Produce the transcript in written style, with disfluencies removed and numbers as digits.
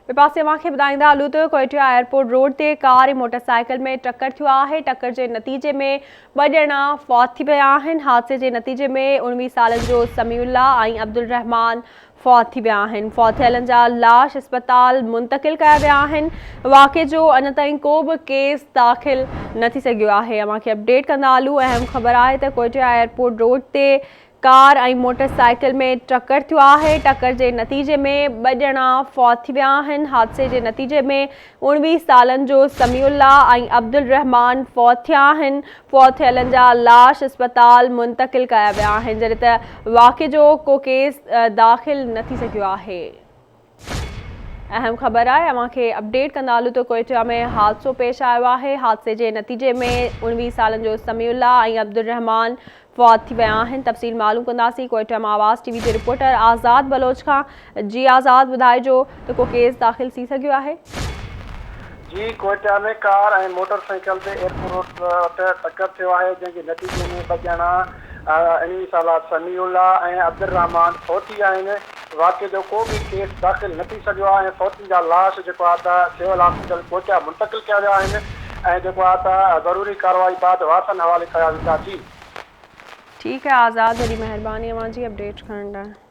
ٻئي پاسي اوهان کي ٻڌائيندا هلون ته ڪوئيٽيا ايئرپورٽ روڊ تي ڪار ۽ موٽر سائيڪل ۾ ٽڪر ٿيو آهي، ٽڪر جي نتيجي ۾ ٻه ڄڻا فوت ٿي ويا آهن، حادثي جي نتيجي ۾ 19 سالن جو سميع الله ۽ عبدالرحمان فوت ٿي ويا آهن، فوت ٿيلن جا لاش اسپتال منتقل ڪيا ويا آهن، واقعي جو اڃا تائين ڪو به ڪيس داخل نه ٿي سگهيو آهي، اوهان کي اپڊيٽ ڪندا هلون اهم خبر آهي ته ڪوئيٽيا ايئرپورٽ روڊ تي ڪار ۽ موٽر سائيڪل ۾ ٽڪر ٿيو آهي، ٽڪر جي نتيجي ۾ ٻه ڄڻا فوت ٿي ويا آهن، حادثي جي نتيجي ۾ 19 سالن جو سميع الله ۽ عبدالرحمان فوت ٿيا آهن، فوت ٿيلن جا لاش اسپتال منتقل ڪيا ويا آهن، جڏهن ته واقعي جو ڪو ڪيس داخل نه ٿي سگهيو آهي. اهم خبر آهي اوهان کي اپڊيٽ ڪندا هلون ته ڪوئيٽا ۾ حادثو پيش آيو آهي حادثي جي نتيجي ۾ 19 سالن جو سميع الله ۽ عبدالرحمان فوت ٿي ويا آهن تفصيل معلوم ڪنداسين ڪوئيٽا مان آواز ٽي وي جي رپورٽر آزاد بلوچ کان جي آزاد ٻڌائجو ته ڪو ڪيس داخل ٿي سگهيو آهي. جي ڪوئيٽا ۾ ڪار ۽ موٽر سائيڪل تي ايئرپورٽ وٽ ٽڪر ٿيو آهي جنهن جي نتيجي ۾ ٻه ڄڻا 19 سالا سميع الله ۽ عبدالرحمان فوت ٿي ويا آهن واقعي جو ڪو به ڪيس داخل نه ٿي سگهيو آهي ۽ فوتين جا لاش جيڪو آهي ته سول هاسپيٽل ڪوئٽيا منتقل ڪيا ويا آهن ۽ جيڪو آهي ته ضروري ڪارروائي بعد وارثن حوالي ڪيا ويندا جي. ٺيڪ آهي آزاد وڏي مهرباني اوهان جي اپڊيٽ ڪرڻ لاء.